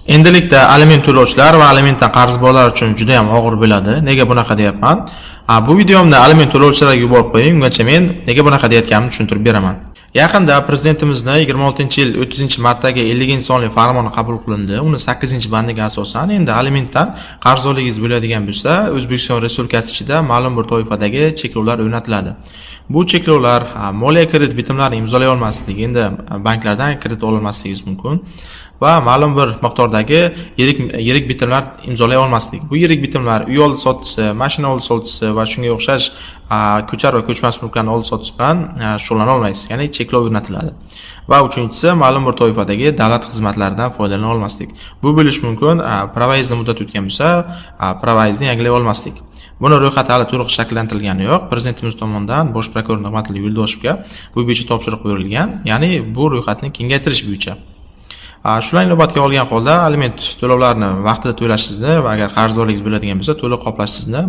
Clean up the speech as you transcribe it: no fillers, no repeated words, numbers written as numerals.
Endilikda aliment to'lovchilar va alimentdan qarzdorlar uchun juda ham og'ir bo'ladi. Nega bunaqa deyapman? Bu videomni aliment to'lovchilarga yuborib qo'ying, ungacha men nega bunaqa deyotganimni tushuntirib beraman. Yaqinda prezidentimizni 26-yil 30-martdagi 50-sonli farmoni qabul qilindi. Uni 8-bandiga asosan endi alimentdan qarzdorligingiz bo'ladigan bo'lsa, O'zbekiston Respublikasi ichida ma'lum bir toifadagi cheklovlar o'rnatiladi. Bu cheklovlar moliya kredit bitimlarini imzolay olmaslik, endi banklardan kredit ololmasligingiz mumkin va ma'lum bir miqdordagi yirik yirik bitimlar imzolay olmaslik. Bu yirik bitimlar uy oldi sotdisi, mashina oldi sotdisi va shunga o'xshash ko'char va ko'chmas mulklarni oldi sotdisi bilan shug'ullana olmaysiz, ya'ni cheklov o'rnatiladi. Va uchinchisi, ma'lum bir toifadagi davlat xizmatlaridan foydalana olmaslik. Bu bo'lishi mumkin, права ngizni muddati o'tgan bo'lsa, права ngizni yangilay olmaslik. Buni ro'yxati hali to'liq shakllantirilgani yo'q. Prezidentimiz tomonidan bosh prokuror Nig'matilla Yo'ldoshevga bu bo'yicha topshiriq berilgan, ya'ni bu ro'yxatni kengaytirish bo'yicha. Shularni inobatga olgan holda aliment to'lovlarini vaqtida to'lashingizni va agar qarzdorligingiz bo'ladigan bo'lsa, to'liq qoplashingizni